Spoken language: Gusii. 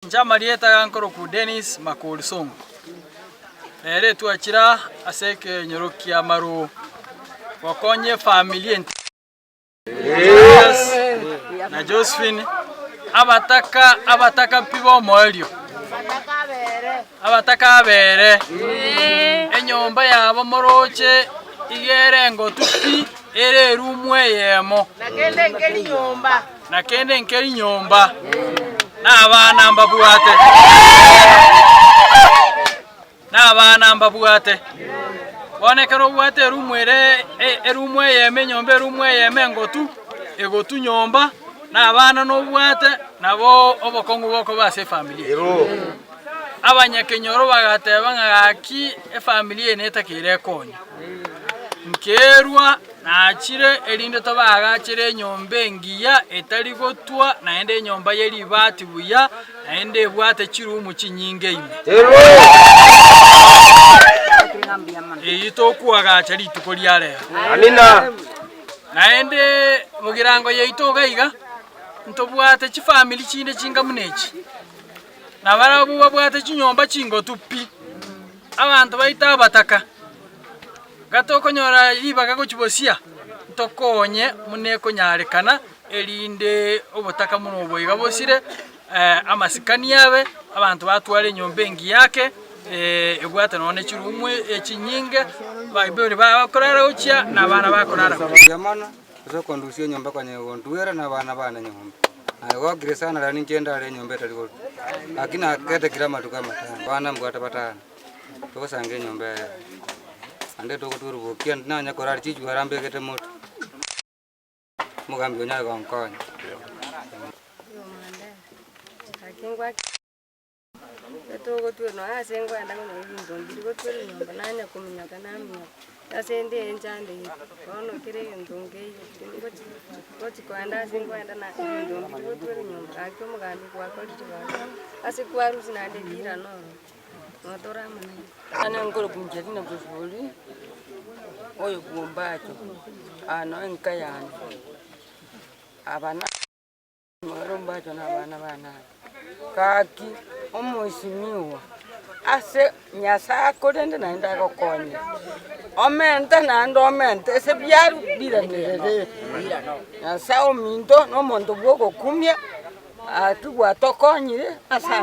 Inche amarieta aya nkorokwa Dennis Makori Songo. Rero etwachire ase ekenyoro kia Maroo gokonya efamiri ente Julius na Josephine abataka abataka pi bomoerio abataka abere enyomba yabo moroche iga ere engotu pi ere erumu eyemo. Na kende nkeri nyomba, na abana mbabwate, na abana mbabwate. Bono ekero obwate erumu ere erumu eyemo enyomba erumu eyemo engotu, egotu nyomba, na abana nobwate, nabo obokong'u bokoba ase efamiri eywo. Abanyakenyoro bagateba ng'a gaki efamiri eye netakeire ekonye. Nkerwa Nachire erinde tobaagachere enyomba engiya etari gotwa, naende enyomba ye ribaati buya, naende ebwate chirumu chinyinge ime. Eyio tokoagacha rituko ria rero. Naende mogirango yaito iga iga, ntobwate chifamiri chinde chinga buna echi, na barabwo babwate chinyomba chingotu pi, abanto baito abataka. Gatokonyora ribaga gochia bosia, ntokonye buna ekonyarekana, erinde obotaka buna obo iga bosire, amasikani abe, abanto batware enyomba engiya ake, ebwate nonya ne chirumu echinyinge, abaibori bakorara gochia na abana bakorara gochia. Mbuya mono ase okondusia enyomba konya gontwera na abana bane nyomba. Nagokire sana rero ninche ndare enyomba etari korwa, lakini naketekire amatuko amatambe, abana mbwate batano. Togosanga enyomba eye, naende togotwera obokia nanya korara chichwara mbegete moto, omogambi onyare gonkonya. Ane nkorokwa Angelina Bosibori, oyo bw'Ombacho, aa noo enka yane, aba na ere Ombacho na abana bane aba. Gaki omwesimigwa ase Nyasaye akorende naende agokonye, omente naende omente ase biaru biranerere. Nyasaye ominto na omonto bwa ogokumia, gaki gwatokonyire ase.